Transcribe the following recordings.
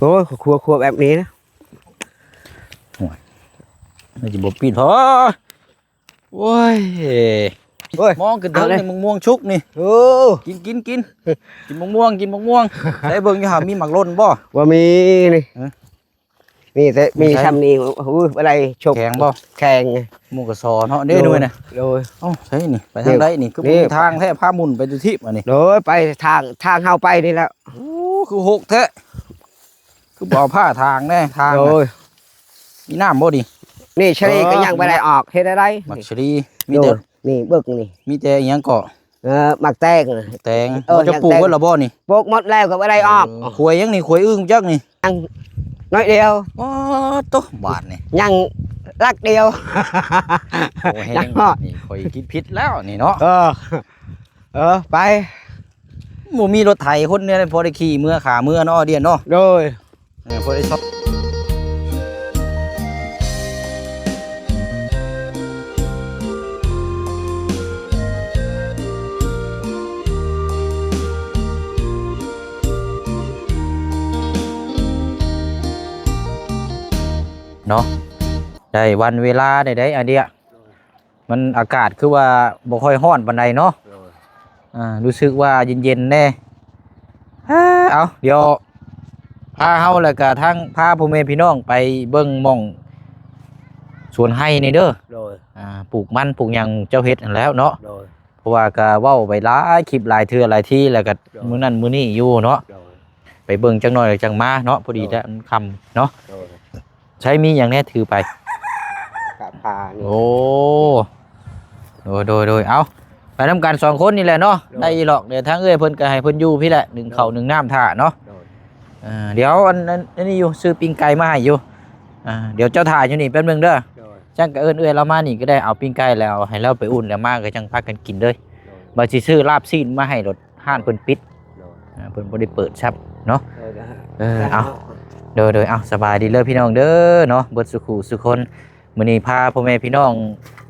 ໂອ້ຍ ຄັວໆ ແບບນີ້ນະ ໂອ້ຍ ມັນຊິບໍ່ປິດພໍ ໂອ້ຍ ໂອ້ຍ ມອງຂຶ້ນເທິງ ເອົາເລີຍ ນີ້ ໝາກມ່ວງສຸກນີ້ ໂອ້ ກິນ ກິນ ກິນ ກິນໝາກມ່ວງ ກິນໝາກມ່ວງ ໄດ້ເບິ່ງຢູ່ຫາ ມີໝາກຫຼົ່ນບໍ່? ບໍ່ມີນີ້ ຮະ? ມີແຕ່ ມີ ມີໃສ? ຊ່ຳນີ້ ໂອ້ຍ ບໍ່ໄດ້ຊົກ ແຂງບໍ່? ແຂງ ໝູ່ກະຊໍເນາະ ເດ້ ໂດຍ ໜ່ວຍນະ ໂດຍ ເອົ້າ ໃສນີ້ ໄປທາງໃດນີ້ ຄື ນີ້ ບໍ່ມີທາງແທ້ ພາໝຸ່ນໄປຢູ່ທິບອັນນີ້ ໂດຍ ໄປທາງ ທາງເຮົາໄປນີ້ແຫຼະ ໂອ້ ຄືຮົກແທ້ ຄືບໍ່ເອົາຜ້າທາງແດ່ ທາງ ໂດຍ ມີນ້ຳບໍ່ນີ້? ນີ້ຊະລີ ເອີ ກໍຍັງບໍ່ໄດ້ອອກ ເຮັດໄດ້ໃດ? ໝາກຊະລີ ມີແຕ່ ໂດຍ ນີ້ເບິ່ງນີ້ ມີແຕ່ອີ່ຫຍັງເກາະ? ເອີ ໝາກແຕງ ແຕງ ເອີ ບໍ່ ຈະປູກເບິດລະບໍ່ນີ້? ປູກໝົດແລ້ວກໍບໍ່ໄດ້ອອກ ເອີ ຂວາຍຫຍັງນີ້ ຂວາຍອຶ່ງຈັກນີ້? ຍັງໜ້ອຍດຽວ ປາດໂທ້ ບາດນີ້ ຍັງຫຼັກດຽວ ໂອ້ ແຮງ ຍັງຮອດ ນີ້ຂ້ອຍຄິດຜິດແລ້ວນີ້ເນາະ ເອີ ເອີ ໄປ ບໍ່ມີລົດໄຖຄົນນີ້ ພໍໄດ້ຂີ່ເມືອ ຂາເມືອເນາະ ດຽນເນາະ ໂດຍ ເອີ ພໍໄດ້ຊອກ ເນາະ ໄດ້ວັນເວລາໄດ້ ໄດ້ອາເດຍ ມັນອາກາດຄືວ່າບໍ່ຄ່ອຍຮ້ອນປານໃດເນາະ ໂດຍ ອ່າ ຮູ້ສຶກວ່າເຢັນໆແດ່ ເອົາ ດຽວພາເຮົາ ແລ້ວກະທັງພາພໍ່ແມ່ພີ່ນ້ອງໄປເບິ່ງໝ່ອງສວນໄຮ່ນີ້ເດີ ໂດຍ ອ່າ ປູກມັນປູກຫຍັງເຈົ້າເຮັດຫັ້ນແຫຼ້ວເນາະ ໂດຍ ເພາະວ່າກະເວົ້າໄປຫຼາຍຄລິບຫຼາຍເທື່ອຫຼາຍທີ ແລ້ວກະ ໂດຍ ມື້ນັ້ນມື້ນີ້ຢູ່ເນາະ ໂດຍ ໄປເບິ່ງຈັກໜ້ອຍແລ້ວຈັ່ງມາເນາະ ພໍດີ ໂດຍ ແຕ່ມັນຄ່ຳເນາະ ໂດຍ ໃຊ້ມີຫຍັງແດ່ຖືໄປ? ກະພານີ້ ໂອ້ ໂດຍ ໂດຍ ໂດຍ ເອົາ ໄປນຳກັນສອງຄົນນີ້ແຫຼະເນາະ ໂດຍ ໄດ້ອີ່ຫຼອກ ດຽວທາງເອື້ອຍເພິ່ນກໍໃຫ້ເພິ່ນຢູ່ພີ້ແຫຼະ ໜຶ້ງເຂົ້າ ໂດຍ ໜຶ້ງນ້ຳຖ້າເນາະ ໂດຍ ເອີ ດຽວອັນ ອັນ ອັນນີ້ຢູ່ ຊື້ປີ້ງໄກ່ມາໃຫ້ຢູ່ ອ່າ ດຽວເຈົ້າຖ້າຢູ່ນີ້ແປັບໜຶ່ງເດີ ໂດຍ ຈັ່ງກໍເອີ້ນເອື້ອຍລາວມານີ້ກໍໄດ້ ເອົາປີ້ງໄກ່ແລ້ວໃຫ້ລາວໄປອຸ່ນ ແລ້ວມາກໍຈັ່ງພາກັນກິນເລີຍ ໂດຍ ວ່າຊິຊື້ລາບຊີ້ນມາໃຫ້ໂລດ ຮ້ານເພິ່ນປິດ ໂດຍ ອ່າ ເພິ່ນບໍ່ໄດ້ເປີດຊ້ຳເນາະ ໂດຍ ເອີ ເອົາ ໂດຍ ໂດຍ ເອົາ ສະບາຍດີເດີພີ່ນ້ອງເດີເນາະ ເບິດສູ່ຄູ່ສູ່ຄົນ ມື້ນີ້ພາພໍ່ແມ່ພີ່ນ້ອງ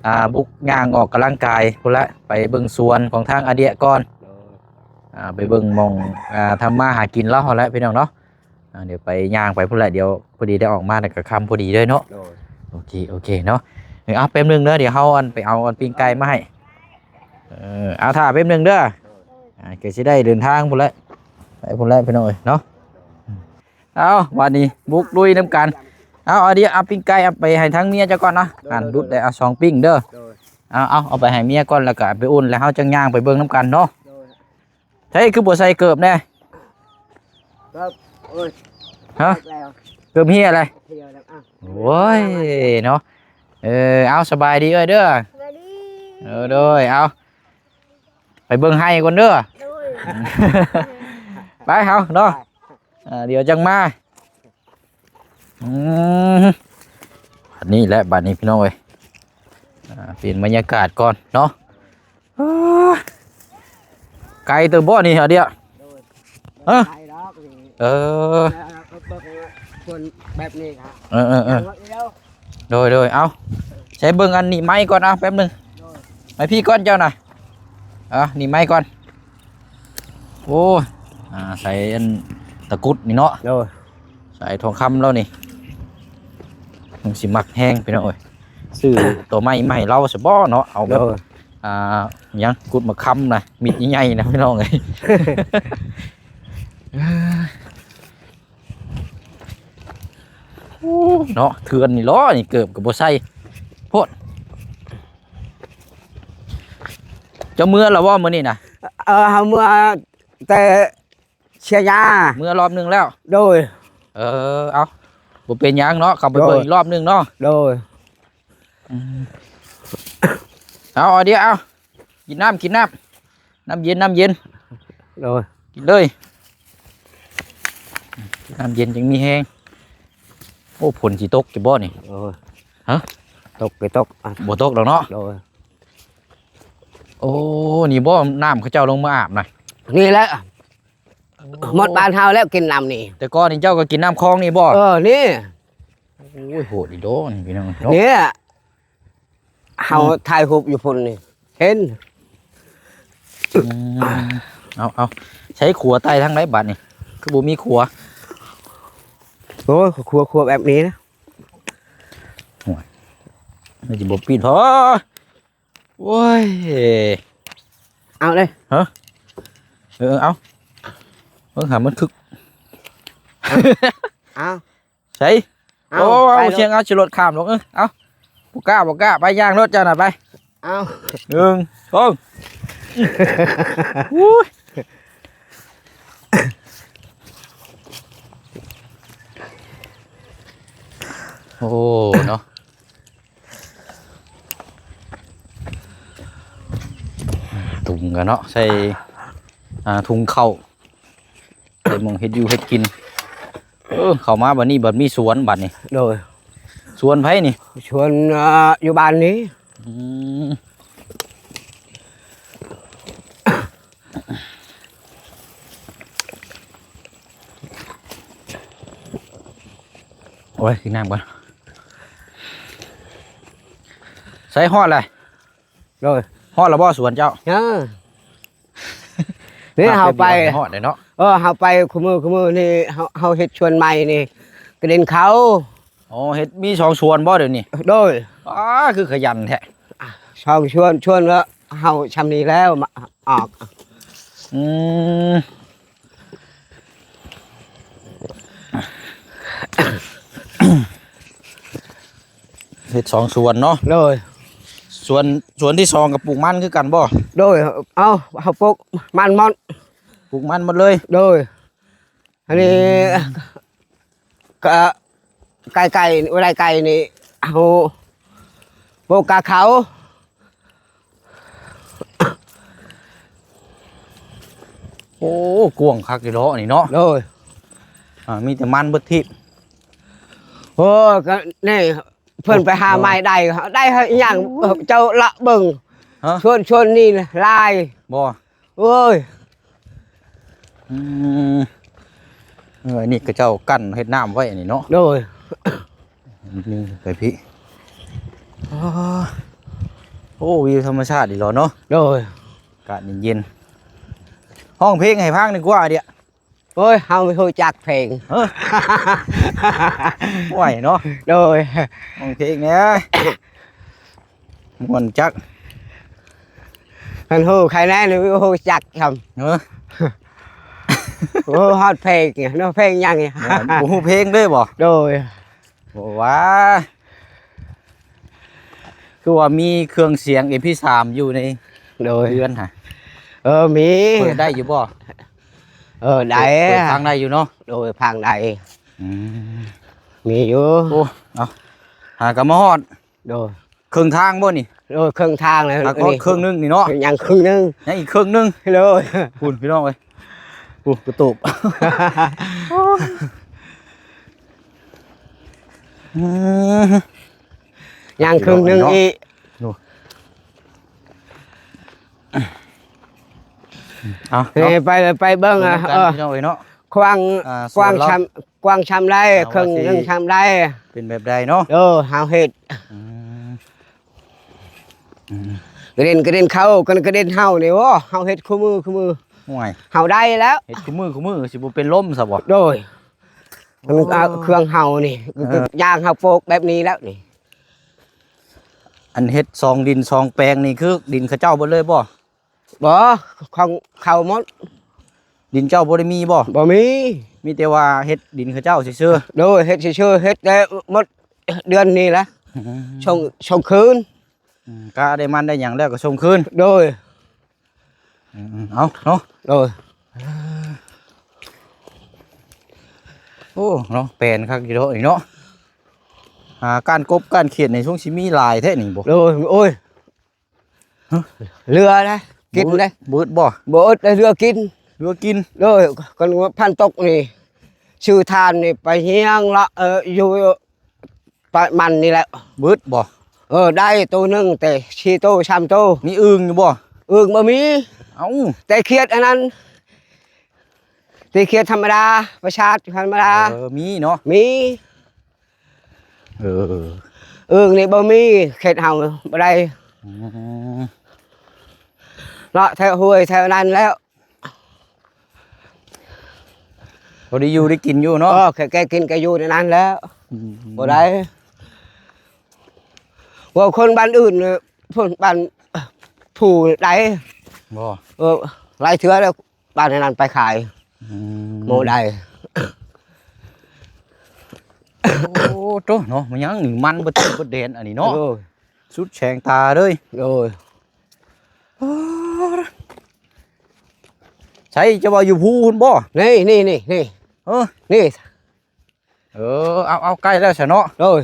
ອ່າ ບຸກຍ່າງອອກກຳລັງກາຍພຸ້ນລະ ໄປເບິ່ງສວນຂອງທາງອາເດຍກ່ອນ ໂດຍ ອ່າ ໄປເບິ່ງໝ່ອງ ອ່າ ທຳມາຫາກິນລາວຫັ້ນແຫຼະພີ່ນ້ອງເນາະ ອ່າ ດຽວໄປຍ່າງໄປພຸ້ນແຫຼະ ດຽວພໍດີໄດ້ອອກມາ ແລ້ວກໍຄ່ຳພໍດີເລີຍເນາະ ໂດຍ ໂອເຄ ໂອເຄເນາະ ເອີ ເອົາແປັບໜຶ່ງເດີ ດຽວເຮົາ ອັນ ໄປເອົາ ອັນ ປີ້ງໄກ່ມາໃຫ້ ເອີ ເອົາຖ້າແປັບໜຶ່ງເດີ ໂດຍ ອ່າ ກໍຊິໄດ້ເດີນທາງພຸ້ນແຫຼະ ໄປພຸ້ນແຫຼະພີ່ນ້ອງເອີຍເນາະ ເອົາ ບາດນີ້ບຸກລຸຍນຳກັນ ເອົາ ອາເດຍ ເອົາປີ້ງໄກ່ເອົາໄປໃຫ້ທາງເມຍເຈົ້າກ່ອນເນາະ ໂດຍ ຫັ້ນ ດຸດໄດ້ ເອົາສອງປີ້ງເດີ ໂດຍ ເອົາ ເອົາ ເອົາໄປໃຫ້ເມຍກ່ອນ ແລ້ວກໍເອົາໄປອຸ່ນ ແລ້ວເຮົາຈັ່ງຍ່າງໄປເບິ່ງນຳກັນເນາະ ໂດຍ ໃສຄືບໍ່ໃສ່ເກີບແດ່? ເກີບ ໂອ້ຍ ຮະ? ເກີບແລ້ວ ເກີບເຫ່ຍແລ້ວ ເຫ່ຍແລ້ວ ອ່ະ ໂອ້ຍ ເນາະ ເອີ ເອົາ ສະບາຍດີເອີຍເດີ ສະບາຍດີ ເອີ ໂດຍ ເອົາ ໄປເບິ່ງໄຮ່ກ່ອນເດີ ໂດຍ ໄປເຮົາເນາະ ອ່າ ດຽວຈັ່ງມາ ອືມ ອັນນີ້ແຫຼະບາດນີ້ພີ່ນ້ອງເອີຍ ອ່າ ປ່ຽນບັນຍາກາດກ່ອນເນາະ ເອີ ໄກເຕີບບໍ່ນີ້ ອາເດຍ? ໂດຍ ຮະ? ໄກດອກນີ້ ເອີ ເອີ ຄົນແບບນີ້ ເອີ ເອີ ເອີ ໂດຍ ໂດຍ ເອົາ ໃຊ້ເບິ່ງອັນນີ້ໄມ້ກ່ອນ ເອົາ ແປັບໜຶ່ງ ໂດຍ ໄມ້ພີ້ກ່ອນເຈົ້ານະ ເອົາ ນີ້ໄມ້ກ່ອນ ໂອ້ຍ ອ່າ ໃສ່ອັນຕະກຸດນີ້ເນາະ ໂດຍ ສາຍທອງຄຳລາວນີ້ ມັນຊິມັກແຮງພີ່ນ້ອງເອີຍ ຊື້ຕົວໃໝ່ມາໃຫ້ລາວຊະບໍ່ເນາະ ເອົາແບບ ໂດຍ ອ່າ ຫຍັງ ກຸດໝາກຄຳນະ ມິດໃຫຍ່ໆນະພີ່ນ້ອງເອີຍ ໂອ້ ເນາະ ເຖື່ອນນີ້ຫຼໍນີ້ ເກີບກໍບໍ່ໃສ່ໂພດ ເຈົ້າເມືອແລ້ວບໍ່ມື້ນີ້ນະ? ເອີ ເຮົາເມືອແຕ່ ເຊຍຢາ ເມືອລອບໜຶ່ງແລ້ວ ໂດຍ ເອີ ເອົາ ບໍ່ເປັນຫຍັງເນາະ ເຂົ້າໄປເບິ່ງ ໂດຍ ອີກລອບໜຶ່ງເນາະ ໂດຍ ອືມ ເອົາ ເອົາ ດຽວ ເອົາ ກິນນ້ຳ ກິນນ້ຳ ນ້ຳເຢັນ ນ້ຳເຢັນ ໂດຍ ກິນເລີຍ ນ້ຳເຢັນຈຶ່ງມີແຮງ ໂອ້ ຝົນຊິຕົກຢູ່ບໍ່ນີ້? ໂດຍ ຮະ? ຕົກກໍຕົກ ອ່ະ ບໍ່ຕົກດອກເນາະ ໂດຍ ໂອ້ ນີ້ບໍ່ນ້ຳເຂົາເຈົ້າລົງມາອາບນະ? ນີ້ແຫຼະ ໂອ້ ໝົດບ້ານເຮົາແລ້ວກິນນ້ຳນີ້ ແຕ່ກ່ອນນີ້ເຈົ້າກໍກິນນ້ຳຄອງນີ້ບໍ່? ເອີ ນີ້ ໂອ້ຍ ໂຫດອີ່ຫຼີນີ້ພີ່ນ້ອງເນາະ ນີ້ ເຮົາ ອືມ ຖ່າຍຮູບຢູ່ພຸ້ນນີ້ ເຫັນ ອືມ ເອົາ ເອົາ ໃຊ້ຂົວໄຕ່ທາງໃດບາດນີ້ ຄືບໍ່ມີຂົວ? ໂອ້ຍ ຄົວໆແບບນີ້ນະ. ໂອ້ຍ ມັນຊິບໍ່ປີ້ນພໍ. ໂອ້ຍ ເອົາເດ້. ຮະ? ເອີ ເອົາ ເບິ່ງຫາມັນຄຶກ. ເອົາ ໃສ່. ເອົາ ໂອ້ຍ ໄປໂລດ. ເອົາ ສຽງ ເອົາ ຊິລົດຂ້າມລົງ. ເອີ ເອົາ ບໍ່ກ້າ ບໍ່ກ້າ ໄປ ຍ່າງໂລດເຈົ້ານະ ໄປ. ເອົາ ໜຶ່ງ ສອງ. ໂອ້ຍ ໂອ້ ເນາະ ທຸງກັນເນາະ ໃສ່ ອ່າ ທຸງເຂົ້າ ໃສ່ໝ່ອງເຮັດຢູ່ເຮັດກິນ. ເອີ ເຂົ້າມາບັດນີ້ ບັດມີສວນບັດນີ້. ໂດຍ. ສວນໃຜນີ້? ສວນ ອ່າ ຢູ່ບ້ານນີ້. ອືມ ໂອ້ຍ ກິນນ້ຳກ່ອນ. ໃສ່ ຮອດແລ້ວ. ໂດຍ. ຮອດແລ້ວບໍ່ສວນເຈົ້າ? ເອີ ນີ້ເຮົາໄປ ຮອດແລ້ວເນາະ. ເອີ ເຮົາໄປຄູ່ມື້ ຄູ່ມື້ນີ້ ເຮົາ ເຮົາເຮັດສວນໃໝ່ນີ້ ກະເດັນເຂົ້າ. ອໍ ເຮັດມີສອງສວນບໍ່ດຽວນີ້? ໂດຍ. ອ້າ ຄືຂະຫຍັນແທ້. ສອງສວນ ສວນລະເຮົາຊ່ຳນີ້ແລ້ວ ມາອອກ. ອືມ ເຮັດສອງສວນເນາະ. ໂດຍ. ສວນ ສວນທີສອງກໍປູກມັນຄືກັນບໍ່? ໂດຍ. ເອົາ ເຮົາປູກມັນໝົດ. ປູກມັນໝົດເລີຍ? ໂດຍ. ອັນນີ້ ອືມ ກະໄກ່ ໄກ່ ໄລ່ໄກ່ນີ້ ເຮົາປູກກະເຂົ້າ. ໂອ້ ກວ້າງຄັກຢູ່ເນາະນີ້ເນາະ. ໂດຍ. ອ່າ ມີແຕ່ມັນເບິດທີບ. ໂອ້ ກະນີ້ ເພິ່ນໄປຫາໄມ້ໄດ້ ໄດ້ຫຍັງ ເຈົ້າລະເບິ່ງ. ຮະ? ຊວນ ຊວນນີ້ຫຼາຍ. ບໍ່? ໂອ້ຍ ອືມ ເອີ ອັນນີ້ເຂົາເຈົ້າກັ້ນເຮັດນ້ຳໄວ້ອັນນີ້ເນາະ. ໂດຍ. ນີ້ໄປພີ້. ອໍ ໂອ້ ວິວທຳມະຊາດອີ່ຫຼໍເນາະ. ໂດຍ. ອາກາດເຢັນໆ ຮ້ອງເພງໃຫ້ຟັງດີກວ່າເດ. ໂອ້ຍ ເຮົາບໍ່ຮູ້ຈັກເພງ. ເອີ ໂອ້ຍເນາະ. ໂດຍ. ຮ້ອງເພງແດ່ ມ່ວນຈັກ. ຄັນຮູ້ໃຄແນ່ນີ້ບໍ່ຮູ້ຈັກຊ້ຳ. ເອີ ບໍ່ຮູ້ຮອດເພງເນາະ ເພງຫຍັງນີ້. ບໍ່ຮູ້ເພງເລີຍບໍ່? ໂດຍ. ບໍ່ວ່າ ຄືວ່າມີເຄື່ອງສຽງເອັມພີສາມຢູ່ໃນ ໂດຍ ເຮືອນຫະ. ເອີ ມີ. ເປີດໄດ້ຢູ່ບໍ່? ເອີ ໄດ້. ເປີດ ເປີດຟັງໄດ້ຢູ່ເນາະ. ໂດຍ ຟັງໄດ້. ອືມ ມີຢູ່. ໂອ້ ເອົາ ຫາກະມາຮອດ. ໂດຍ. ເຄິ່ງທາງບໍ່ນີ້? ໂດຍ ເຄິ່ງທາງແລ້ວ. ຫາກຮອດເຄິ່ງໜຶ່ງນີ້ເນາະ. ຍັງເຄິ່ງໜຶ່ງ ຍັງອີກເຄິ່ງໜຶ່ງ. ໂດຍ. ພຸ້ນ ພີ່ນ້ອງເອີຍ ໂອ້ ກະຕູບ. ອືມ ຍັງເຄິ່ງໜຶ່ງອີກ. ໂອ້ ເອົາ ນີ້ ເນາະ ໄປ ໄປເບິ່ງ ເບິ່ງນຳກັນ ເອີ ພີ່ນ້ອງເອີຍເນາະ. ກວ້າງ ອ່າ ກວ້າງ ສ່ວນລາວ ຊ່ຳ ກວ້າງຊ່ຳໃດ ອ່າ ເຄິ່ງ ວ່າຊິ ໜຶ່ງຊ່ຳໃດ ເປັນແບບໃດເນາະ. ໂດຍ ເຮົາເຮັດ. ອືມ ອືມ ກະເດັນ ກະເດັນເຂົ້າ ກະ ກະເດັນເຮົານີ້ ໂອ້ ເຮົາເຮັດຄູ່ມື້ ຄູ່ມື້. ໂອ້ຍ ເຮົາໄດ້ແລ້ວ ເຮັດຄູ່ມື້ ຄູ່ມື້ ຊິບໍ່ເປັນລົມຊະບໍ່? ໂດຍ. ມັນ ໂອ້ ເອົາເຄື່ອງເຮົານີ້ ເອີ ຢ່າງເຮົາປູກແບບນີ້ແລ້ວນີ້. ອັນເຮັດສອງດິນສອງແປງນີ້ ຄືດິນເຂົາເຈົ້າເບິດເລີຍບໍ່? ບໍ່ ຂອງເຂົາໝົດ. ດິນເຈົ້າບໍ່ໄດ້ມີບໍ່? ບໍ່ມີ. ມີແຕ່ວ່າເຮັດດິນເຂົາເຈົ້າຊື່ໆ. ໂດຍ ເຮັດຊື່ໆ ເຮັດແຕ່ໝົດເດືອນນີ້ລະ. ອືມ ສົ່ງ ສົ່ງຄືນ. ອືມ ກະໄດ້ມັນໄດ້ຫຍັງແລ້ວກໍສົ່ງຄືນ. ໂດຍ. ອືມ ເອົາເນາະ. ໂດຍ. ໂອ້ ເນາະ ແປນຄັກຢູ່ເນາະນີ້ເນາະ. ຫາ ກ້ານກົບກ້ານຂຽດນີ້ ສົງຊິມີຫຼາຍແທ້ນີ້ບໍ່? ໂດຍ. ໂອ້ຍ ຮະ? ເຫຼືອໄດ໋ ກິນໄດ໋. ບໍ່ອຶດບໍ່? ບໍ່ອຶດໄດ໋ ເຫຼືອກິນ. ເຫຼືອກິນ. ໂດຍ. ຄັນວ່າພັນຕົກນີ້ ຊື້ຖ່ານນີ້ໄປຮຽງລະ ເອີ ຢູ່ປະມານນີ້ແຫຼະ. ບຶດບໍ່? ເອີ ໄດ້ໂຕໜຶ່ງ ແຕ່ສີ່ໂຕ ສາມໂຕ. ມີອຶ່ງຢູ່ບໍ່? ອຶ່ງບໍ່ມີ. ເອົ້າ ແຕ່ຂຽດອັນນັ້ນ ແຕ່ຂຽດທຳມະດາ ປະຊາດທຳມະດາ. ເອີ ມີເນາະ. ມີ. ເອີ ອຶ່ງນີ້ບໍ່ມີ ເຂດເຮົາບໍ່ໄດ້. ອືມ ເລາະແຖວຫ້ວຍແຖວນັ້ນແລ້ວ. ພໍໄດ້ຢູ່ໄດ້ກິນຢູ່ເນາະ. ເອີ ແຄ່ ແຄ່ກິນກໍຢູ່ໃນນັ້ນແລ້ວ. ອືມ ບໍ່ໄດ້ ວ່າຄົນບ້ານອື່ນ ເອີ ຄົນບ້ານຜູ້ໃດ ບໍ່ ເອີ ຫຼາຍເທື່ອແລ້ວ ບ້ານໃນນັ້ນໄປຂາຍ. ອືມ ບໍ່ໄດ້. ໂອ້ໂຕເນາະ ມັນຫຍັງນີ້ ມັນເບິດທິດເບິດແດນອັນນີ້ເນາະ. ໂດຍ ສຸດແສງຕາເລີຍ. ໂດຍ ໃສ ເຈົ້າວ່າຢູ່ພູພຸ້ນບໍ່? ນີ້ ນີ້ ນີ້ ນີ້ ເອີ ນີ້. ເອີ ເອົາ ເອົາ ໃກ້ແລ້ວຊະເນາະ. ໂດຍ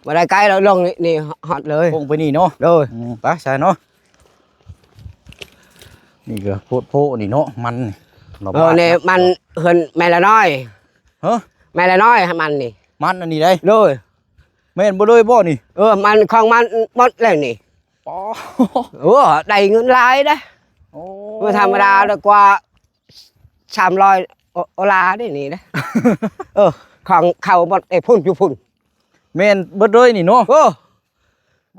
ບໍ່ໄດ້ໃກ້ແລ້ວ ລົງນີ້ ນີ້ຮອດເລີຍ ລົງໄປນີ້ເນາະ. ໂດຍ ອືມ ໄປຊະເນາະ. ນີ້ກໍໂພດໂພນີ້ເນາະ ມັນ ເອີ ນີ້ມັນເຮືອນແມ່ລະນ້ອຍ. ຮະ ແມ່ລະນ້ອຍໃຫ້ມັນນີ້ ມັນອັນນີ້ໄດ໋. ໂດຍ ແມ່ນບໍ່ເລີຍບໍ່ນີ້? ເອີ ມັນຂອງມັນໝົດແລ້ວນີ້. ອໍ ໂອ້ ໄດ້ເງິນຫຼາຍເດ້. ໂອ້ ບໍ່ທຳມະດາ ແລ້ວກວ່າ ສາມຮ້ອຍໂອ ໂອລາເດ້ນີ້ນະ. ເອີ ຂອງເຂົາໝົດແຕ່ພຸ້ນ ຢູ່ພຸ້ນ. ແມ່ນເບິດເລີຍນີ້ເນາະ. ເອີ ອໍ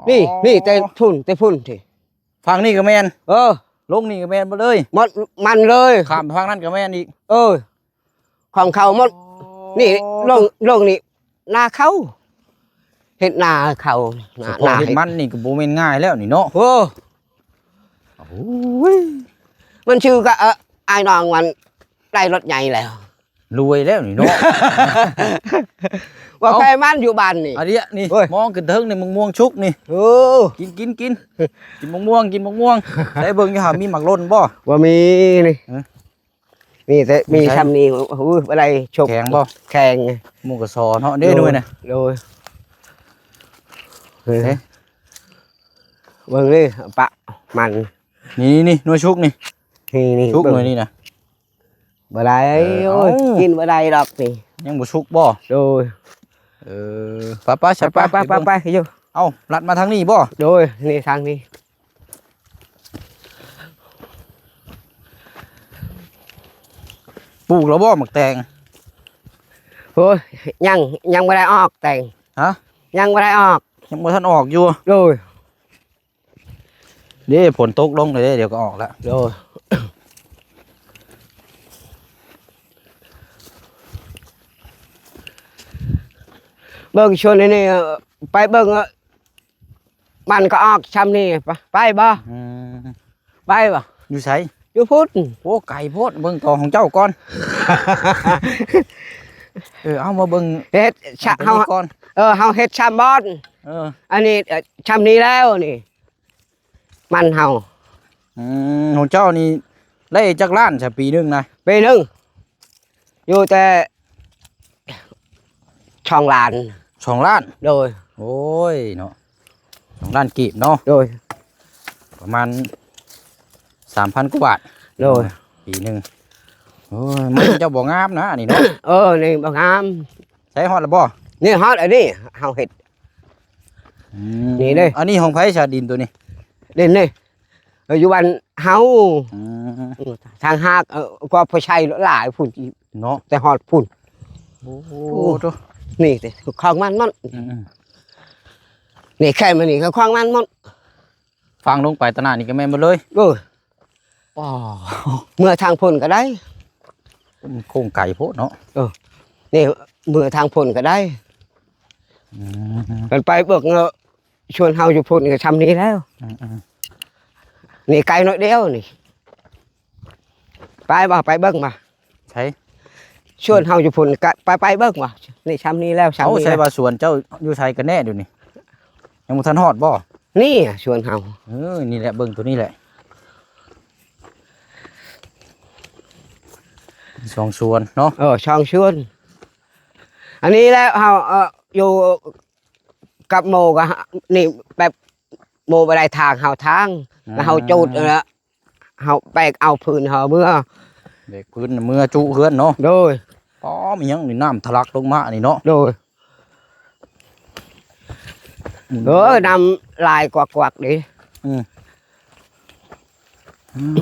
ນີ້ ນີ້ແຕ່ພຸ້ນ ແຕ່ພຸ້ນທີ່ ຝັ່ງນີ້ກໍແມ່ນ. ເອີ ລົງນີ້ກໍແມ່ນເບິດເລີຍ ໝົດມັນເລີຍ. ຂ້າມໄປຝັ່ງນັ້ນກໍແມ່ນອີກ. ເອີ ຂອງເຂົາໝົດ. ອໍ ນີ້ລົງ ລົງນີ້ ນາເຂົາ ເຮັດນາເຂົາ. ສະເພາະເຮັດມັນນີ້ກໍບໍ່ແມ່ນງ່າຍແລ້ວນີ້ເນາະ. ໂອ້ ໂອ້ຍ ມັນຊື່ກະ ເອີ ອ້າຍນ້ອງມັນໄດ້ລົດໃຫຍ່ແລ້ວ ລວຍແລ້ວນີ້ເນາະ. ວ່າ ເອົ້າ ແພມັນຢູ່ບ້ານນີ້ ອັນເດຍນີ້ ໂອ້ຍ ມອງຂຶ້ນເທິງນີ້ ມະມ່ວງສຸກນີ້. ໂອ້ ກິນ ກິນ ກິນ ກິນມະມ່ວງ ກິນມະມ່ວງ. ໃສ່ເບິ່ງຢູ່ຫາ ມີໝາກຫຼົ່ນບໍ່? ບໍ່ມີນີ້. ຮະ ມີແຕ່ ມີ ມີ ຊ່ຳນີ້. ໂອ້ຍ ບໍ່ໄດ້ຊົກ. ແຂງບໍ່? ແຂງ. ໝູ່ກະຊໍເນາະ. ເດ້ ໂດຍ ໜ່ວຍນະ. ໂດຍ ເອີ ເອີ ເບິ່ງເດ້ ປະມັນ. ນີ້ ນີ້ ໜ່ວຍສຸກນີ້. ນີ້ ນີ້ ສຸກ ເບິ່ງ ໜ່ວຍນີ້ນະ. ບໍ່ໄດ້. ເອີ ໂອ້ຍ ເອົ້າ ກິນບໍ່ໄດ້ດອກນີ້. ຍັງບໍ່ສຸກບໍ່? ໂດຍ ເອີ ໄປໆ ໄປ ໄປ ໄປ ໄປ ໄປຢູ່. ເອົ້າ ລັດມາທາງນີ້ບໍ່? ໂດຍ ນີ້ທາງນີ້. ປູກແລ້ວບໍ່ໝາກແຕງ? ໂອ້ຍ ຍັງ ຍັງບໍ່ໄດ້ອອກແຕງ. ຮະ? ຍັງບໍ່ໄດ້ອອກ. ຍັງບໍ່ທັນອອກຢູ່. ໂດຍ ເດ້ ຝົນຕົກລົງເດ້ ດຽວກໍອອກແລ້ວ. ໂດຍ ເບິ່ງຊ່ວງນີ້ ໄປເບິ່ງ ມັນກໍອອກຊ່ຳນີ້ ໄປ ໄປບໍ່? ອືມ ໄປບໍ່? ຢູ່ໃສ? ຢູ່ພຸ້ນ. ໂອ້ ໄກໂພດ. ເບິ່ງຕໍ່ຂອງເຈົ້າກ່ອນ. ເອີ ເອົາມາເບິ່ງ ເຮັດຊະ ເຮົາກ່ອນ. ເອີ ເຮົາເຮັດຊ່ຳບ່ອນ. ເອີ ອັນນີ້ ເອີ ຊ່ຳນີ້ແລ້ວນີ້ ມັນເຮົາ. ອືມ ຂອງເຈົ້ານີ້ໄດ້ຈັກລ້ານຊະ ປີໜຶ່ງນະ? ປີໜຶ່ງຢູ່ແຕ່ສອງລ້ານ. ສອງລ້ານ? ໂດຍ. ໂອ້ຍເນາະ ສອງລ້ານກີບເນາະ. ໂດຍ. ປະມານສາມພັນກວ່າບາດ. ໂດຍ. ປີໜຶ່ງ. ໂອ້ຍ ມັນເຈົ້າບໍ່ງາມນະອັນນີ້ເນາະ. ເອີ ນີ້ບໍ່ງາມ. ໃຊ້ຮອດແລ້ວບໍ່? ນີ້ຮອດອັນນີ້ເຮົາເຮັດ. ອືມ ນີ້ເດ້. ອັນນີ້ຂອງໃຜຊະ ດິນໂຕນີ້? ດິນນີ້ ເອີ ຢູ່ບ້ານເຮົາ. ອືມ ທາງຫາກ ເອີ ກໍພໍໃຊ້ຫຼາຍພຸ້ນເນາະ ແຕ່ຮອດພຸ້ນ. ໂອ້ ໂອ້ ໂຕ ນີ້ຕິ ຂອງມັນໝົດ. ອືມໆ ນີ້ແຄມນີ້ກໍຂອງມັນໝົດ. ຝັງລົງໄປຕະໜ້ານີ້ກໍແມ່ນໝົດເລີຍ. ໂອ້ຍ ອໍ ເມືອທາງພຸ້ນກໍໄດ້. ມັນໂຄ້ງໄກໂພດເນາະ. ເອີ ນີ້ເມືອທາງພຸ້ນກໍໄດ້. ອືມ ມັນໄປເບິ່ງ ເອີ ສວນເຮົາຢູ່ພຸ້ນກໍຊ່ຳນີ້ແລ້ວ. ອືມໆ ນີ້ໄກໜ້ອຍດຽວນີ້. ໄປບໍ່? ໄປເບິ່ງບໍ່? ໃສ? ສວນເຮົາຢູ່ພຸ້ນກະໄປ ໄປເບິ່ງບໍ່? ນີ້ຊ່ຳນີ້ແລ້ວ ຊ່ຳນີ້ແລ້ວ. ເອົາ ໃສວ່າສວນເຈົ້າຢູ່ໃສກັນແນ່ດຽວນີ້? ຍັງບໍ່ທັນຮອດບໍ່? ນີ້ສວນເຮົາ. ເອີ ນີ້ແຫຼະ ເບິ່ງໂຕນີ້ແຫຼະ ສອງສວນເນາະ. ເອີ ສອງສວນ. ອັນນີ້ແຫຼະເຮົາ ເອີ ຢູ່ກັບໝູ່ກໍ ນີ້ແບບໝູ່ບໍ່ໄດ້ທາງ ເຮົາທາງ ແລ້ວເຮົາຈູດ ອືມ ເອີ ເຮົາແບກເອົາພື້ນເຮົາເມືອ ແບກພື້ນເມືອຈຸເຮືອນເນາະ. ໂດຍ. ອໍ ມີຫຍັງນີ້ ນ້ຳທະລັກລົງມານີ້ເນາະ. ໂດຍ. ອືມ ເອີ ນ້ຳຫຼາຍກວັກໆເດ້. ອືມ ອືມ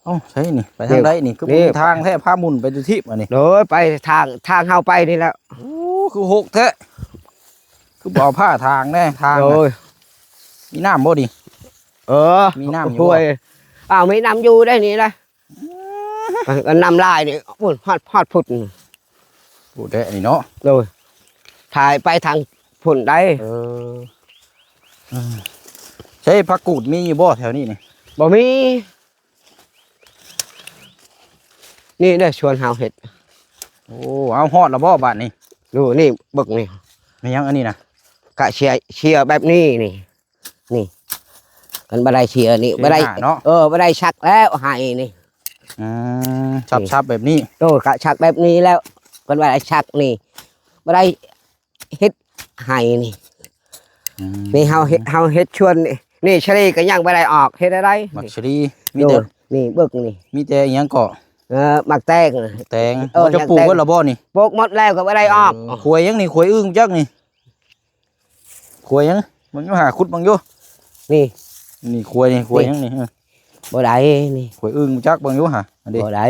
ເອົ້າ ໃສນີ້ ໄປທາງໃດນີ້? ຄືບໍ່ມີທາງແທ້ ພາໝຸ່ນໄປທຸກທີບອັນນີ້. ໂດຍ ໄປທາງ ທາງເຮົາໄປນີ້ແຫຼະ. ໂອ້ ຄືຫົກແທ້ ຄືບໍ່ເອົາຜ້າທາງແດ່ ທາງ. ໂດຍ. ມີນ້ຳບໍ່ນີ້? ເອີ ມີນ້ຳຢູ່ບໍ່? ຫ້ວຍ ອ້າວ ມີນ້ຳຢູ່ໄດ໋ນີ້ນະ. ອືມ ກໍນ້ຳລາຍນີ້ພຸ້ນ ຮອດ ຮອດພຸ້ນ ພຸ້ນເດ້ນີ້ເນາະ. ໂດຍ ຖ່າຍໄປທາງພຸ້ນໄດ໋. ເອີ ເອີ ໃຊ້ຜັກກູດມີຢູ່ບໍ່ແຖວນີ້ນີ້? ບໍ່ມີ. ນີ້ເດ້ສວນເຮົາເຮັດ. ໂອ້ ເອົາຮອດແລ້ວບໍ່ບາດນີ້? ດູນີ້ ເບິ່ງນີ້ ແມ່ນຫຍັງອັນນີ້ນະ? ກະເຊຍ ເຊຍແບບນີ້ນີ້ ນີ້ ກັນບໍ່ໄດ້ເຊຍນີ້ ບໍ່ໄດ້ເນາະ. ເອີ ບໍ່ໄດ້ສັກແລ້ວໄຮ່ນີ້. ອືມ ສັບໆແບບນີ້. ໂຕ ກະສັກແບບນີ້ແລ້ວ ກັນບໍ່ໄດ້ສັກນີ້ ບໍ່ໄດ້ເຮັດໄຮ່ນີ້. ອືມ ນີ້ເຮົາເຮັດ ເຮົາເຮັດສວນນີ້ ນີ້ສາລີກໍຍັງບໍ່ໄດ້ອອກ ເຮັດແນວໃດ? ໝາກສາລີມີແຕ່ ໂດຍ ນີ້ເບິ່ງນີ້ ມີແຕ່ອີຫຍັງເກາະ? ເອີ ໝາກແຕງ ແຕງ. ເອີ ເຈົ້າປູກເບິດແລ້ວບໍ່ນີ້? ປູກໝົດແລ້ວກໍບໍ່ໄດ້ອອກ. ເອີ ຂວາຍຫຍັງນີ້? ຂວາຍອຶ່ງຈັກນີ້? ຂວາຍຫຍັງ? ເບິ່ງຢູ່ຫາ ຂຸດເບິ່ງຢູ່. ນີ້ ນີ້ຂວາຍນີ້ ຂວາຍຫຍັງນີ້? ເອີ ບໍ່ໄດ້ນີ້ ຂວາຍອຶ່ງຈັກ ເບິ່ງຢູ່ຫາ ອັນນີ້ ບໍ່ໄດ້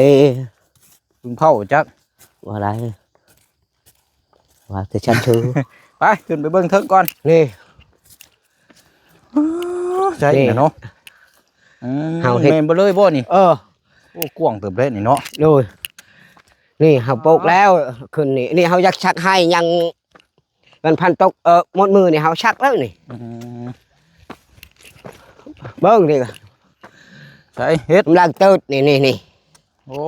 ອຶ່ງເຜົາຈັກ ບໍ່ໄດ້ ວ່າແຕ່ຊັ້ນຊື່. ໄປ ຂຶ້ນໄປເບິ່ງເທິງກ່ອນ. ນີ້ ໃຊ່ນະເນາະ. ອືມ ເຮົາເຮັດ ແມ່ນບໍ່ເລີຍບໍ່ນີ້? ເອີ ໂອ້ ກວ້າງເຕີບເດ້ນີ້ເນາະ. ໂດຍ ນີ້ເຮົາປູກແລ້ວຂຶ້ນນີ້ ນີ້ເຮົາຢາກສັກໄຮ່ຍັງ ມັນພັນຕົກ ເອີ ໝົດມື້ນີ້ເຮົາສັກແລ້ວນີ້. ອືມ ເບິ່ງນີ້ ໃສເຮັດ ກຳລັງເຕີບນີ້ ນີ້ ນີ້. ໂອ້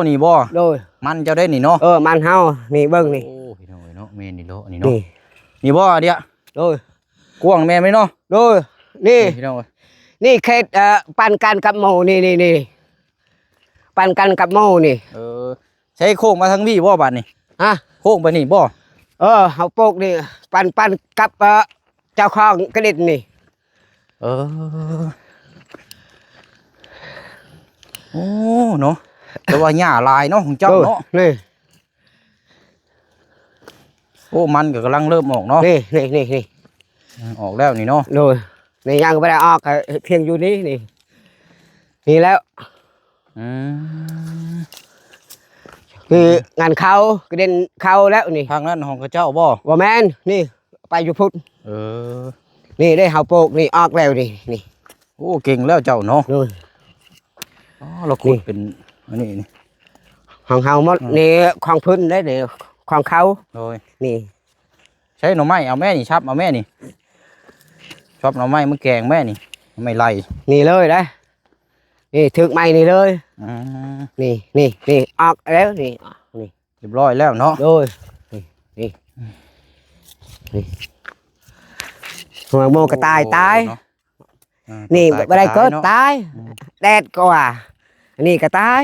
ນີ້ບໍ່? ໂດຍ ມັນເຈົ້າເດ້ນີ້ເນາະ. ເອີ ມັນເຮົານີ້ ເບິ່ງນີ້. ໂອ້ ພີ່ນ້ອງເອີຍເນາະ ແມ່ນນີ້ເນາະ ນີ້ເນາະ ນີ້ ນີ້ບໍ່? ດຽວ ໂດຍ ກວ້າງແມ່ນເນາະ. ໂດຍ ນີ້ ນີ້ ພີ່ນ້ອງເອີຍ ນີ້ເຂດ ເອີ ປັນກັນກັບໝູ່ນີ້ ນີ້ ນີ້ ປັນກັນກັບໝູ່ນີ້. ເອີ ໃຊ້ໂຄ້ງມາທາງນີ້ບໍ່ບາດນີ້? ຮະ? ໂຄ້ງໄປນີ້ບໍ່? ເອີ ເຮົາປູກນີ້ ປັນ ປັນກັບ ເອີ ເຈົ້າຂອງກະດິນນີ້. ເອີ ໂອ້ ເນາະ ແຕ່ວ່າຫຍ້າຫຼາຍເນາະຂອງເຈົ້າເນາະ. ໂອ້ ນີ້ ໂອ້ ມັນກໍກຳລັງເລີ່ມອອກເນາະ. ນີ້ ນີ້ ນີ້ ນີ້ ອືມ ອອກແລ້ວນີ້ເນາະ. ໂດຍ ນີ້ຍັງບໍ່ໄດ້ອອກ ກໍພຽງຢູ່ນີ້ ນີ້ ນີ້ແລ້ວ. ອືມ ຄືງານເຂົ້າ ກະເດັນເຂົ້າແລ້ວນີ້. ທາງນັ້ນຂອງເຂົາເຈົ້າບໍ່? ບໍ່ແມ່ນ ນີ້ໄປຢູ່ພຸ້ນ. ເອີ ນີ້ເດ້ເຮົາປູກນີ້ອອກແລ້ວນີ້ ນີ້. ໂອ້ ເກັ່ງແລ້ວເຈົ້າເນາະ. ໂດຍ ອໍ ລາວຂຸດ ນີ້ ເປັນອັນນີ້ ນີ້ຂອງເຮົາໝົດ. ອືມ ນີ້ຂອງເພິ່ນເດ້ນີ້ ຂອງເຂົາ. ໂດຍ ນີ້ ໃຊ້ໜໍ່ໄມ້ເອົາແມ່ນີ້ ສັບເອົາແມ່ນີ້ ສັບໜໍ່ໄມ້ມາແກງແມ່ນີ້ ໜໍ່ໄມ້ໄລ່ ນີ້ເລີຍເດ້. ນີ້ຖືກໄມ້ນີ້ເລີຍ. ອືມ ນີ້ ນີ້ ນີ້ອອກແລ້ວນີ້ ນີ້ ຮຽບຮ້ອຍແລ້ວເນາະ. ໂດຍ ນີ້ ນີ້ ນີ້ ໂອ້ ກະຕ່າຍຕາຍ. ເນາະ ອ່າ ນີ້ ກະຕ່າຍ ບໍ່ໄດ້ເກີດ ກະຕ່າຍເນາະ ຕາຍ. ອືມ ແດດກໍວ່າ ອັນນີ້ກະຕ່າຍ.